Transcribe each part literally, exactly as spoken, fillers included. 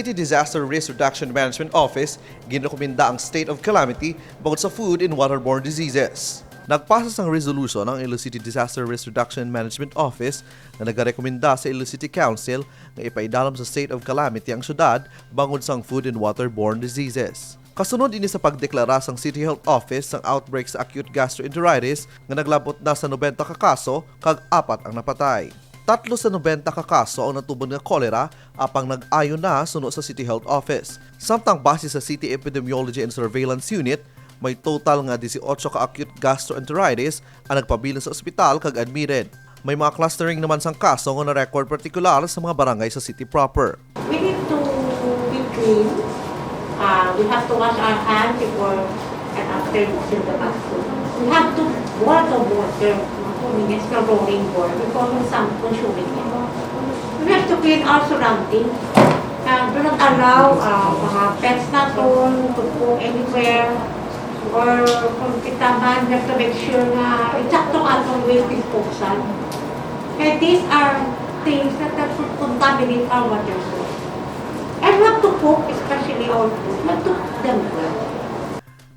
City Disaster Risk Reduction Management Office ginrekomenda ang state of calamity bangod sa food and waterborne diseases. Nagpasa sang resolution ang Iloilo City Disaster Risk Reduction Management Office nga nagarekomenda sa Iloilo City Council nga ipaidalom sa state of calamity ang syudad bangod sang food and waterborne diseases. Kasunod ini sa pagdeklara sang City Health Office sang outbreak sa acute gastroenteritis nga naglabot na sa nobenta ka kaso kag apat ang napatay. Tatlo sa nobenta ka kaso ang natubod nga cholera, apang nag-ayo na suno sa City Health Office. Samtang base sa City Epidemiology and Surveillance Unit, may total nga dieciocho ka acute gastroenteritis ang nagpabilin sa ospital kag admitted. May mga clustering naman sang kaso nga na-record partikular sa mga barangay sa city proper. We need to be clean. Uh, we have to wash our hands before and after using the bathroom. We have to boil the water. It's a roaring boil. We call it some consuming it. We have to clean our surroundings. Uh, do not allow uh, mga pets naton to go anywhere. Or kung kita man, we have to make sure na eksakto atong waste disposal. Kaya these are things that, that could contaminate our water source. And we have to cook, especially our food, we have to cook them well.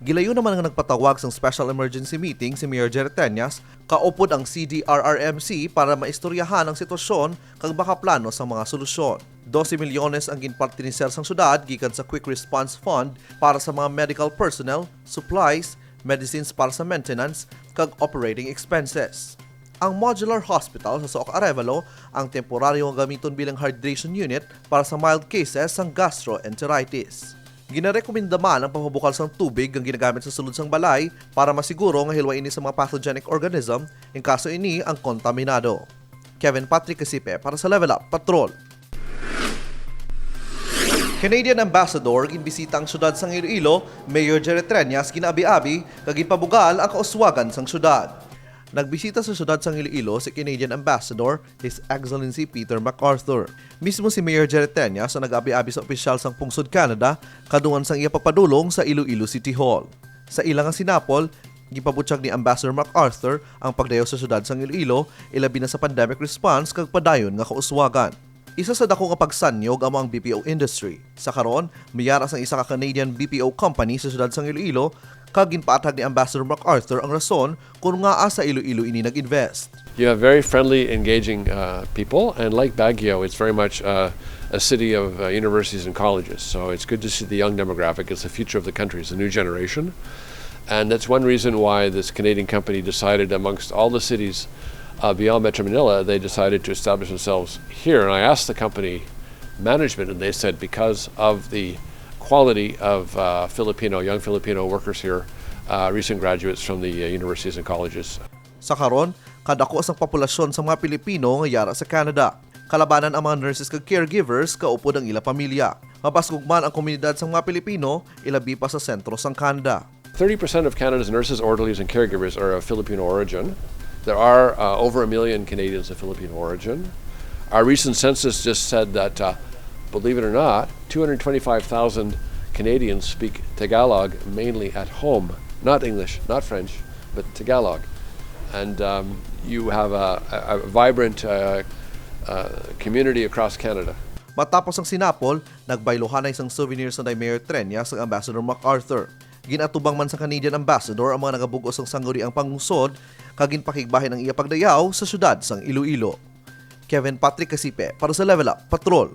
Gilayo naman nga nagpatawag sang special emergency meeting si Mayor Jerry Treñas kaupod ang C D R R M C para maistoryahan ang sitwasyon kag makaplano sang mga solusyon. Dose milyones ang ginpartiniser sang syudad gikan sa Quick Response Fund para sa mga medical personnel, supplies, medicines para sa maintenance, kag operating expenses. Ang modular hospital sa Sook Arevalo ang temporaryo nga gamiton bilang hydration unit para sa mild cases sang gastroenteritis. Ginarekomenda man ang pagpabukal sang tubig nga ginagamit sa sulod sang balay para masiguro nga hilwa ini sa mga pathogenic organism in kaso ini ang kontaminado. Kevin Patrick Kasipe para sa Level Up Patrol. Canadian Ambassador ginbisita ang syudad sang Iloilo, Mayor Jerry Treñas ginaabi-abi kag ginpabugal ang kauswagan sang syudad. Nagbisita sa syudad sang Iloilo si Canadian Ambassador, His Excellency Peter MacArthur. Mismo si Mayor Jerry Treñas ang nag-abi-abi sa opisyal sang pungsod Canada kadungan sang iya pagpadulong sa Iloilo City Hall. Sa ila nga sinapol, gipabutyag ni Ambassador MacArthur ang pagdayaw sa syudad sang Iloilo, ilabi na sa pandemic response kag padayon nga kauswagan. Isa sa dako nga pagsanyog amo ang B P O industry. Sa karon, may yara sang isa ka Canadian B P O company sa syudad sang Iloilo, kag ginpaathag ni Ambassador MacArthur ang rason kon ngaa sa Iloilo ini nag-invest. You have very friendly, engaging uh, people, and like Baguio, it's very much uh, a city of uh, universities and colleges. So it's good to see the young demographic. It's the future of the country. It's a new generation. And that's one reason why this Canadian company decided, amongst all the cities uh, beyond Metro Manila, they decided to establish themselves here. And I asked the company management, and they said because of the quality of uh, Filipino, young Filipino workers here, uh, recent graduates from the uh, universities and colleges. Sa karon, kadako sang populasyon sang mga Pilipino nga yara sa Canada. Kalabanan ang mga nurses kag caregivers kaupod ang ila pamilya. Mabasgog man ang komunidad sang mga Pilipino, ilabi pa sa sentro sang Canada. Thirty percent of Canada's nurses, orderlies, and caregivers are of Filipino origin. There are uh, over a million Canadians of Filipino origin. Our recent census just said that, uh, believe it or not, two hundred twenty-five thousand Canadians speak Tagalog mainly at home. Not English, not French, but Tagalog. And um, you have a, a, a vibrant uh, uh, community across Canada. Matapos ang sinapol, nagbayluhanay sang souvenir sanday Mayor Treñas kag Ambassador MacArthur. Ginatubang man sang Canadian Ambassador ang mga nagabug-os sang sangguniang panglungsod kag ginpakigbahin ang iya pagdayaw sa syudad sang Iloilo. Kevin Patrick Kasipe para sa Level Up Patrol.